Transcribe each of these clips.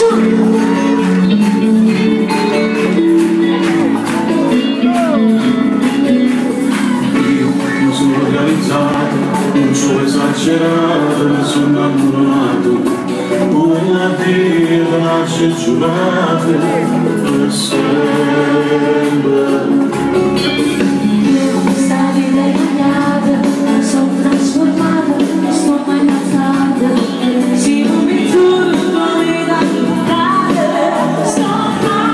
Io mi sono organizzato, non sono esagerato, mi sono innamorato. Una vita ci giurate per sempre. Io questa vita è cambiata, sono trasformata, sto mai innalzata. Se non mi turbo mi dà sto male.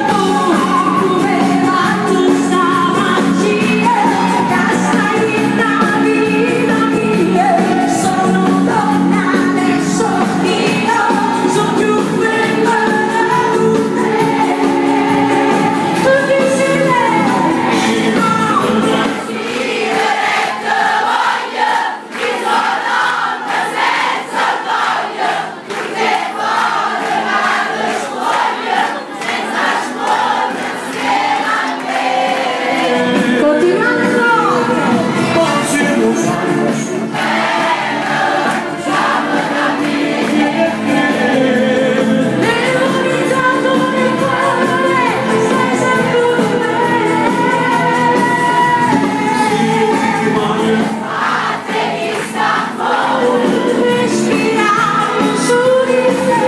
Tu come hai fatto sta magia, che stai in vita mia. Sono donna adesso io, sono più bella di te. Tutti insieme. Continuate! Memorizzato nel cuore, stai sempre con me. Respirando su di te.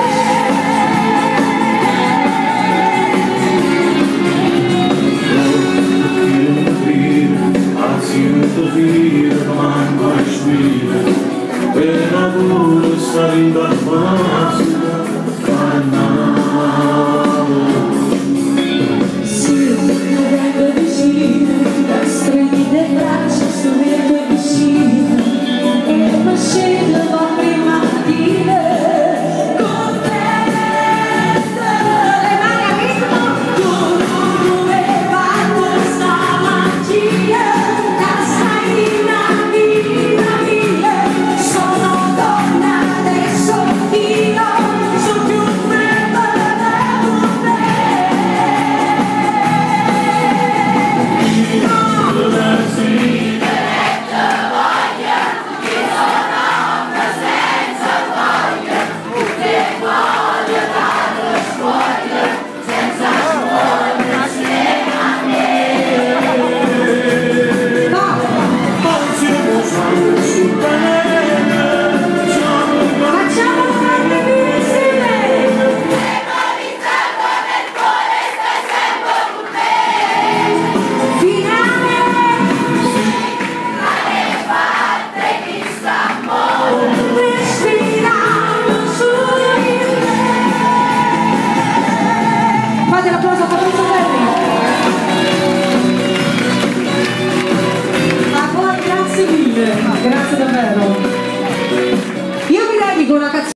Per amore salita Sì, mi vengo vicino, stringi le braccia sulle tue vicine e mi scelgo la prima mattina con te. Le mani a ritmo, tu come hai fatto sta magia, che stai in vita mia. Sono donna adesso io, sono più bella di te. Facciamo grande insieme! Finale! Respirando su di te. Fate l'applauso a Fabrizio Ferri. A voi grazie mille, grazie davvero.